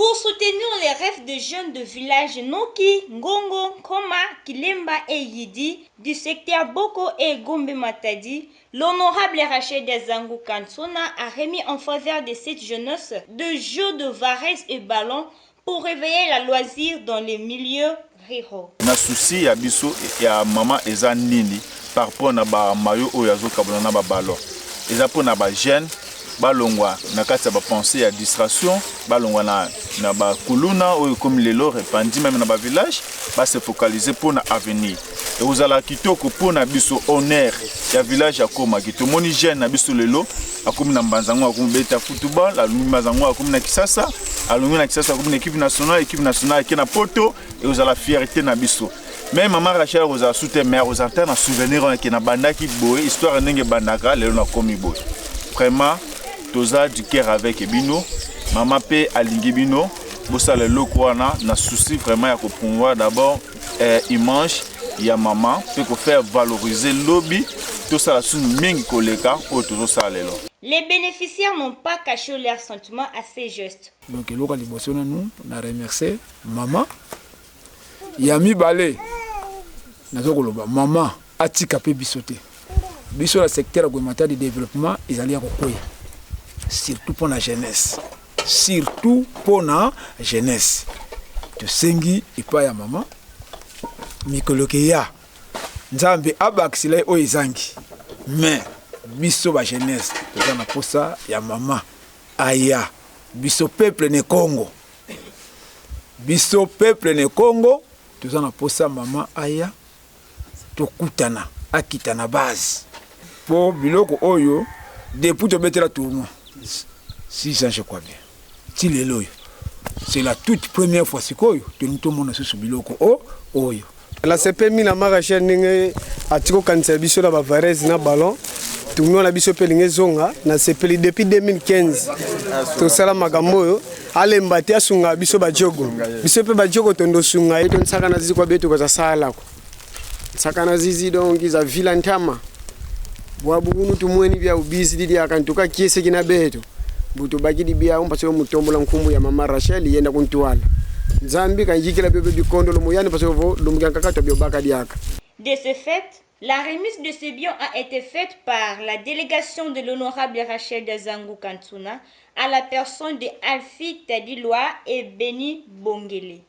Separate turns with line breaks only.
Pour soutenir les rêves de jeunes de village Noki, Ngongo, Nkoma, Kilemba et Yidi du secteur Boko et Gombe Matadi, l'honorable Rachel Dazangu Kansona a remis en faveur de cette jeunesse de jeux de vareuses et ballons pour réveiller la loisir dans les milieux ruraux.
Na souci ya biso ya mama eza nini par rapport na ba maillot oyo azokabola na ba ballon? Eza mpo na ba jeunes balongwa na kati ya ba pensée ya distraction, balongwa na ba kuluna oyo ekomi lelo repandi meme na ba village, ba se focaliser mpo na avenir. Ekozala kitoko mpo na biso, honneur ya village akomaki. Tomoni jeune na biso lelo akomi na Mbanza Ngongo, akomi beta football, alongi Mbanza Ngongo, akomi na Kisasa, alongi na Kisasa, akomi na équipe nationale, équipe nationale ake na Poto. Ekozala fierté na biso. Mais mama Rachel akozala su te, mais akozala ta na souvenir wana ke nabandaki boye, histoire ndenge ebandaka, lelo nakomi boye. Vraiment toza du cœur avec bino. Mama mpe alingi bino bosala eloko wana na souci vraiment ya kopromouvoir d'abord image ya mama mpe kofaire valoriser lobi, tosala sunu mingi koleka oyo tozosala lelo.
Les bénéficiaires n'ont pas caché leur sentiment à ces gestes.
Donc eloko ya liboso nanu na remercier mama ya mibale, nazo koloba mama atika mpe biso te. Biso na secteur ya de développement ezali ya kokweya, surtout mpona jeunesse, surtout mpona jeunesse. Tosengi epai ya mama mikolo keya, Nzambe abakisela ye oyo ezangi. Mais biso ba jeunesse toza na posa ya mama aya. Biso peuple ne Congo, biso peuple ne Congo toza na posa mama aya, tokutana, akita na base po biloko oyo depuis tobetela tournoi 6 ans, je crois bien, ti lelo oyo c'est la toute première fois. Sikoyo tolingi tomona susu biloko o oyo.
Nasepeli na Rachel ndenge atiki kokanisa biso na bavarese na ballon. Tournoi na biso mpe elingi ezonga. Nasepeli, depuis 2015 tosala makambo oyo, alemba te, asunga biso bajogo, biso mpe bajogo tondosunga ye. Tonsaka na zizi kwa betu koza salako nsaka na zizi, donc iza vila ntama bwabukunu tumweni bya ubisi lili akantu kakieseki na beto butu bakidi bya parce que mutombola nkumbu ya mama Rachel yenda kuntwala Nzambi kanjikila byobe bikondolo muyani parce que vo lumukyankakatwa byobaka diaka.
De ce fait, la remise de ce bien a été faite par la délégation de l'honorable Rachel Dazangu Kansuna à la personne de Alfie Tadiloa et Benny Bongele.